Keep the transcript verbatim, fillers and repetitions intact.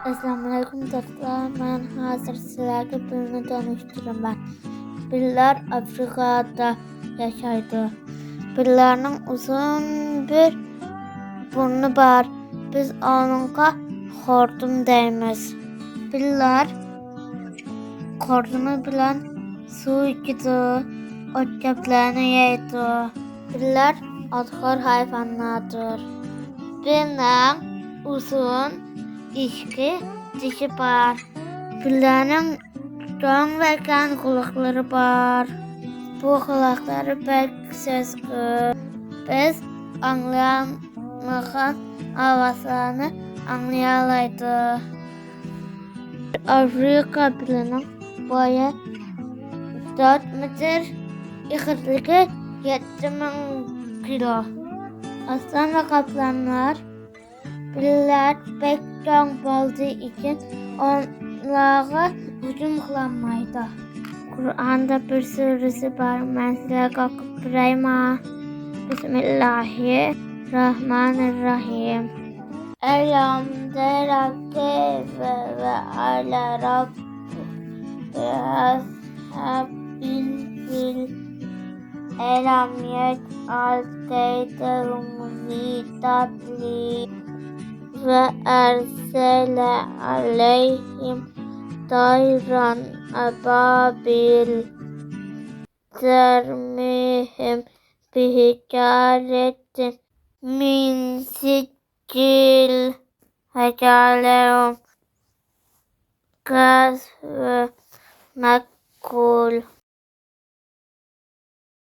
ئەسسالامۇئەلەيكۇم دوستلار، مەن ھازىر سىلەرگە پىلنى تونۇشتۇرىمەن. پىللار ئافرىقادا ياشايدۇ. پىللارنىڭ ئۇزۇن بىر بۇرنى بار. بىز ئۇنىڭغا خورتۇم دەيمىز. پىللار خورتۇمى بىلەن سۇ ئىچىدۇ، ئوت-چۆپلەرنى يەيدۇ. پىللار ئوتخور ھايۋانلاردۇر. پىلنىڭ ئۇزۇن ئىككى چىشى بار. پىللارنىڭ چوڭ ۋە كەڭ قۇلاقلىرى بار. بۇ قۇلاقلىرى بەك سېسىق. بىز ئاڭلىيالمىغان ئاۋازلارنى ئاڭلىيالايدۇ. ئافرىقا پىلىنىڭ بويى تۆت مېتىر، ئېغىرلىقى يەتتە مىڭ كىلو. ئاسلان ۋە قاپلانلار پىللار بەك چوڭ بولدى ئۈچۈن ئۇلارغا ھۇجۇم قىلالمايدۇ. قۇرئاندا بىر سۈرىسى بار، مەن سىلەرگە ئوقۇپ بېرەيما. بىسمىللاھىررەھمانىررەھىم. ألم تر كيف فعل ربك بأصحاب الفيل. ألم يجعل كيدهم في تضليل. وأرسل عليهم طيرا أبابيل. ترميهم بحجارة من سجيل. فجعلهم كعصف مأكول.